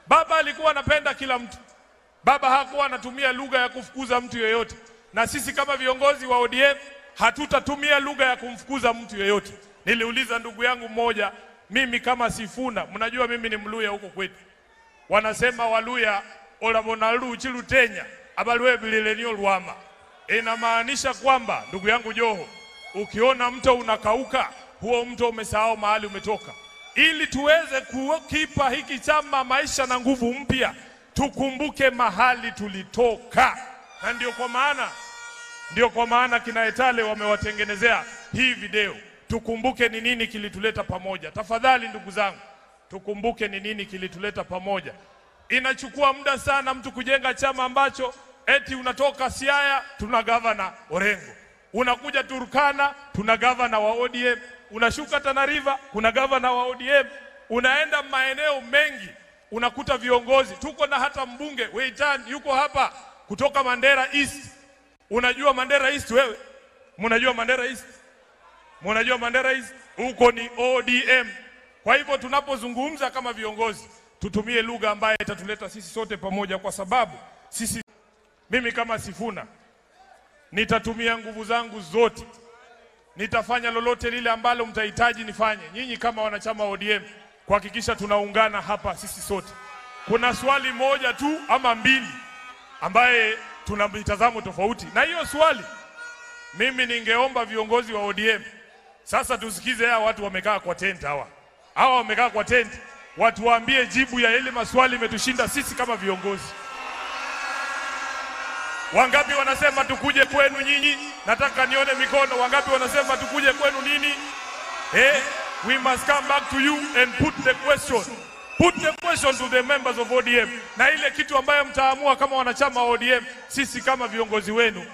Baba alikuwa anapenda kila mtu. Baba hakuwa anatumia lugha ya kufukuza mtu yeyote. Na sisi kama viongozi wa ODM hatutatumia lugha ya kumfukuza mtu yeyote. Niliuliza ndugu yangu mmoja, mimi kama Sifuna, mnajua mimi ni Mluya huko kwetu. Wanasema Waluya olabonalu chilutenya abalwe bililenio lwama. Inamaanisha kwamba ndugu yangu Joho, ukiona mto unakauka, huo mto umesahau mahali umetoka. Ili tuweze kukipa hiki chama maisha na nguvu mpya, tukumbuke mahali tulitoka. Na ndio kwa maana kina Etale wamewatengenezea hii video. Tukumbuke ni nini kilituleta pamoja. Tafadhali ndugu zangu, tukumbuke ni nini kilituleta pamoja. Inachukua muda sana mtu kujenga chama ambacho eti unatoka Siaya tuna gavana Orengo, unakuja Turkana tuna gavana wa ODM, unashuka Tana River kuna gavana wa ODM, unaenda maeneo mengi unakuta viongozi. Tuko na hata mbunge Weitan yuko hapa kutoka Mandera East. Unajua Mandera East wewe? Mnajua Mandera East? Mnajua Mandera East? Huko ni ODM. Kwa hivyo tunapozungumza kama viongozi tutumie lugha ambayo itatuleta sisi sote pamoja, kwa sababu sisi, mimi kama Sifuna nitatumia nguvu zangu zote, nitafanya lolote lile ambalo mtahitaji nifanye, nyinyi kama wanachama wa ODM, kuhakikisha tunaungana hapa sisi sote. Kuna swali moja tu ama mbili ambaye tuna mitazamo tofauti, na hiyo swali mimi ningeomba viongozi wa ODM sasa tusikize hawa watu wamekaa kwa tent hawa. Hawa wamekaa kwa tent, watu waambie jibu ya ile maswali imetushinda sisi kama viongozi. Wangapi wanasema tukuje kwenu nyinyi? Nataka nione mikono. Wangapi wanasema tukuje kwenu nini? We must come back to you and put the question. Put the question to the members of ODM. Na ile kitu ambayo mtaamua kama wanachama wa ODM, sisi kama viongozi wenu